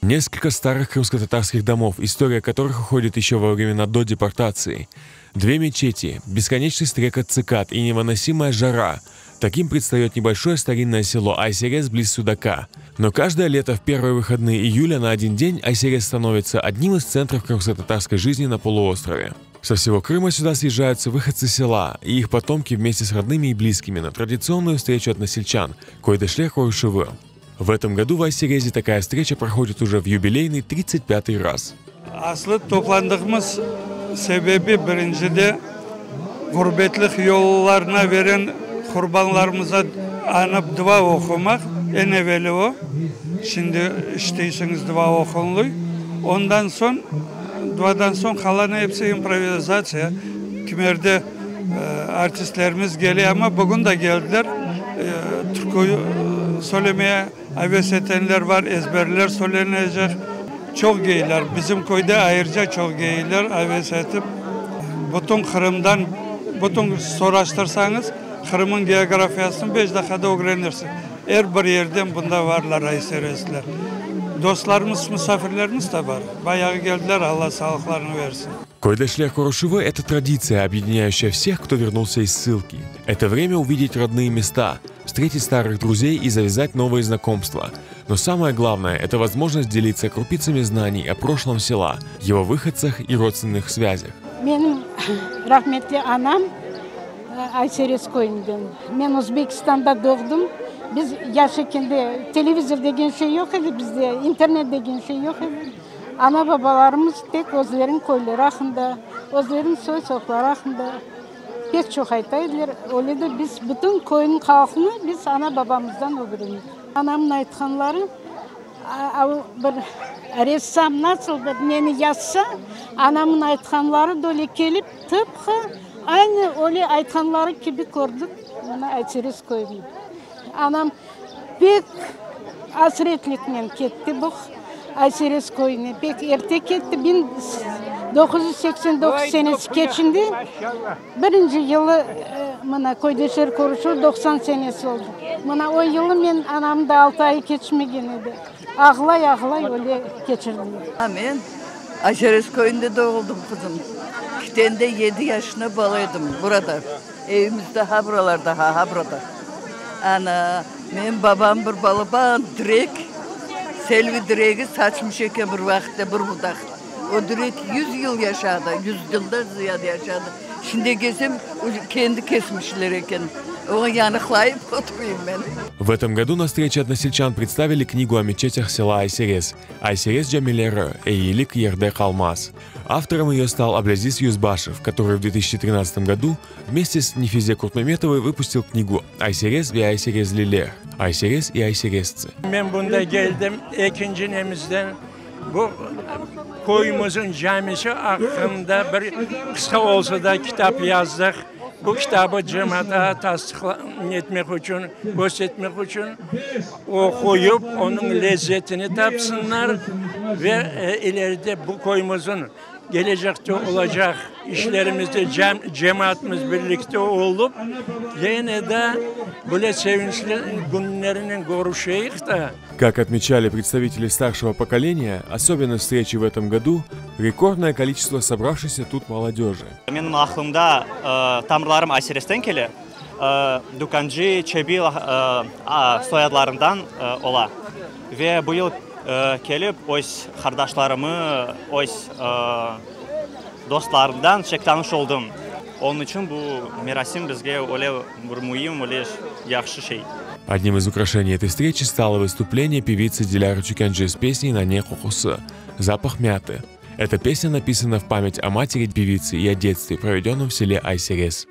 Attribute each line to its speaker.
Speaker 1: Несколько старых крымско-татарских домов, история которых уходит еще во времена до депортации. Две мечети, бесконечный стрекот цикад и невыносимая жара. Таким предстает небольшое старинное село Айсерез близ Судака. Но каждое лето в первые выходные июля на один день Айсерез становится одним из центров крымско-татарской жизни на полуострове. Со всего Крыма сюда съезжаются выходцы села и их потомки вместе с родными и близкими на традиционную встречу односельчан Койдашлер Корышевы. В этом году в Айсерезе такая встреча проходит уже в юбилейный 35-й раз.
Speaker 2: Aslı toplandığımız sebebi birincide ğurbetlik yollarına veren qurbanlarımıza añıp dua oqumaq, eñ eveli o, şimdi işiteysiñiz dua oqunlıy, ondan soñ, duadan soñ qalanı episi improvizatsiya, kimerde artistlerimiz kele, amma bugün de keldiler, türkü söylemeye aves etenler bar, ezberler söylenecek. Çoq geyler, bizim köyde ayrıca çoq geyler aves etip, bütün Qırımdan, bütün soraştırsañız, Qırımnıñ geografiyasını beş daqqada ögrenirsiñ. Er bir yerden bunda barlar ayserezler. Dostlarımız, musafirlerimiz de bar. Bayağı keldiler, Alla sağlıqlarını versin.
Speaker 1: Köydeşler körüşüvi – это традиция, объединяющая всех, кто вернулся из ссылки. Это время увидеть родные места, встретить старых друзей и завязать новые знакомства. Но самое главное – это возможность делиться крупицами знаний о прошлом села, его выходцах и родственных связях.
Speaker 3: Menim rahmetli anam Ayserez köyünden. Men Özbekistanda doğdım. Biz yaş ekende televizor degen şey yoq edi bizde, internet degen şey yoq edi. Ana babalarımız tek özleriniñ köyleri aqqında, özleriniñ soy-sopları aqqında pek çoq ayta ediler. Öyle de biz bütün köyniñ halqını biz ana babamızdan ögrendik. Anamnıñ aytqanları, bir ressam nasıl bir neni yazsa, anamnıñ aytqanları da öyle kelip, tıpqı aynı öyle aytqanları kibi kördik mına Ayserez köyüni. Anam pek asretliknen ketti bu Ayserez köyüne, pek erte ketti, 1989 senesi keçindi. Birinci yılı mına köydeşler körüşüvi 90 senesi oldı. Mına o yılı men anamnıñ da altı ayı keçmegen edi. Ağlay-ağlay öyle keçirdim.
Speaker 4: Men Ayserez köyünde doğuldım, qızım. Kitende yedi yaşına bala edim, burada. Evimiz daha buralarda, ha burada. Ana, menim babam bir balaban direk, selvi diregi saçmış eken bir vaqıtta bir budaq. O direk yüz yıl yaşadı, yüz yıldan ziyade yaşadı. Şimdi kelsem, kendi kesmişler eken. Oña yanıqlayıp oturayım men.
Speaker 1: В этом году на встрече односельчан представили книгу о мечетях села Айсерез «Айсерез camileri, eyilik yerde qalmaz». Автором ее стал Аблязиз Юзбашев, который в 2013 году вместе с Нефизе Куртмеметовой выпустил книгу «Айсерез ve Ayserezliler. Айсерез и айсерезцы».
Speaker 5: Men bunda keldim ekinci nemizden bu köyümizniñ camisi aqqında bir qısqa olsa da kitap yazdıq. Bu kitabı cemaatqa tasdıqla etmek içün, körsetmek içün oquyıp, onıñ lezzetini tapsınlar ve ileride bu köyümizniñ kelecekte olacaq işlerimizde cemaatımız birlikte olıp, kene de böyle sevinçli künlerinen körüşeyik da.
Speaker 1: Как отмечали представители старшего поколения, особенность встречи в этом году – рекордное количество собравшейся тут молодежи.
Speaker 6: Menim aqlımda tamırlarım Ayserezden kele, Dükkancı, Çebi soyadlarından ola. Ve bu yıl kelip öz qardaşlarımı, öz dostlarımdan çek tanış oldım. Onıñ içün bu merasim bizge öyle bir müim, öyle yahşı şey.
Speaker 1: Одним из украшений этой встречи стало выступление певицы Диляры Чукянджи с песней «Нане qoqusı» «Запах мяты». Эта песня написана в память о матери певицы и о детстве, проведенном в селе Айсерез.